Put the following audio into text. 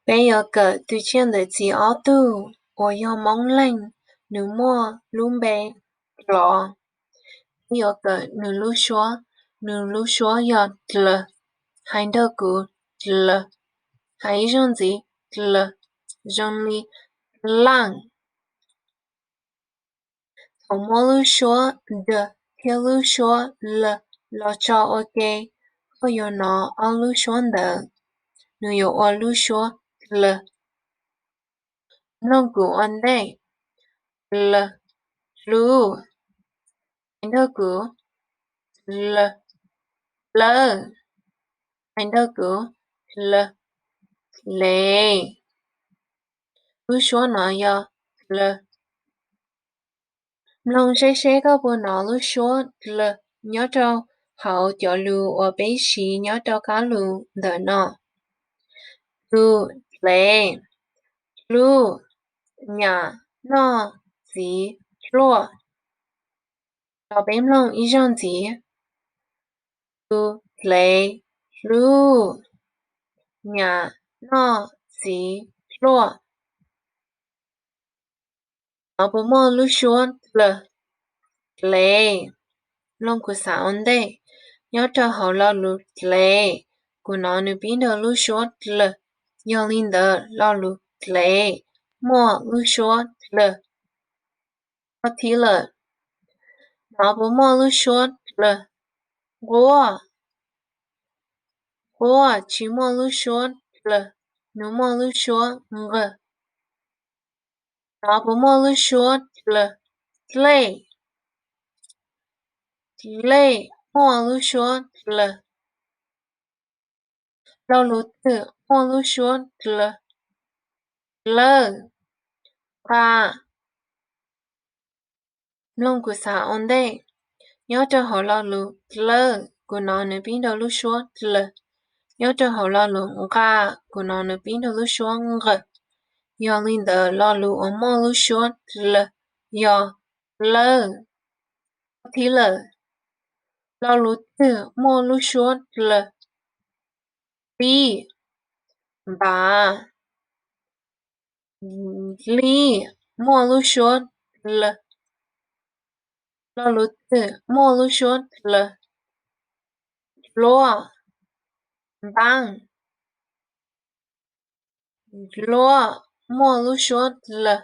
Peb yuav kawm tus tsiaj ntawm txiv ob tug uas yog Moob Leej, nws muaj lub npe Dlov. Peb yuav kawm nws lub suab, nws lub suab yog dlawg, hais nrog kuv dlawg, hais ib zaug ntxiv dlawg, zoo li laaj. Thaum muab lub suab d thiab lub suab l los tso ua ke, koj yuav hnov ob lub suab ntawd, nws yuav ua lub suab dlawg. Mloog kuv ua ntej, dlawg, hlub, hais nrog kuv, dlawg, lawj, hais nrog kuv, dlawg, dlev. Lub suab no yog dlawg. Mloog seb seb koj puas hnov lub suab dlawg nyob rau hauv cov lus uas peb siv nyob rau kab lus ntawm no. Tus dlev, hlub, nyam, noj, txiv, hluaj. Los peb mloog ib zaug ntxiv. Tus dlev, hlub, nyam, noj, txiv, hluaj. Hnov puas muaj lub suab dlawg, dlev? Mloog kuv xav ua ntej, nyob rau hauv lo lus dlev, kuv hnov nws pib nrog lub suab dlawg, yog li ntawd lo lus dlev muaj lub suab dlawg. Ob thib lawm, hnov puas muaj lub suab dlawg? Nquab, nquab tsis muaj lub suab dlawg, nws muaj lub suab nqawg. Hnov puas muaj lub suab dlawg? Dlej, dlej muaj lub suab dlawg. Lo lus twg muaj lub suab dlawg? Dlawj, nqa. Mloog kuv xav ua ntej, nyob rau hauv lo lus dlawj, kuv hnov nws pib nrog lub suab dlawg. Nyob rau hauv lo lus nqa, kuv hnov nws pib nrog lub suab nqawg. Yog li ntawd lo lus uas muaj lub suab dlawg yog dlawj. Ob thib lawm, lo lus twg muaj lub suab dlawg? Dlib, npav, dlib muaj lub suab dlawg. Lo lus twg muaj lub suab dlawg? Dluab, npaab, dluab muaj lub suab dlawg.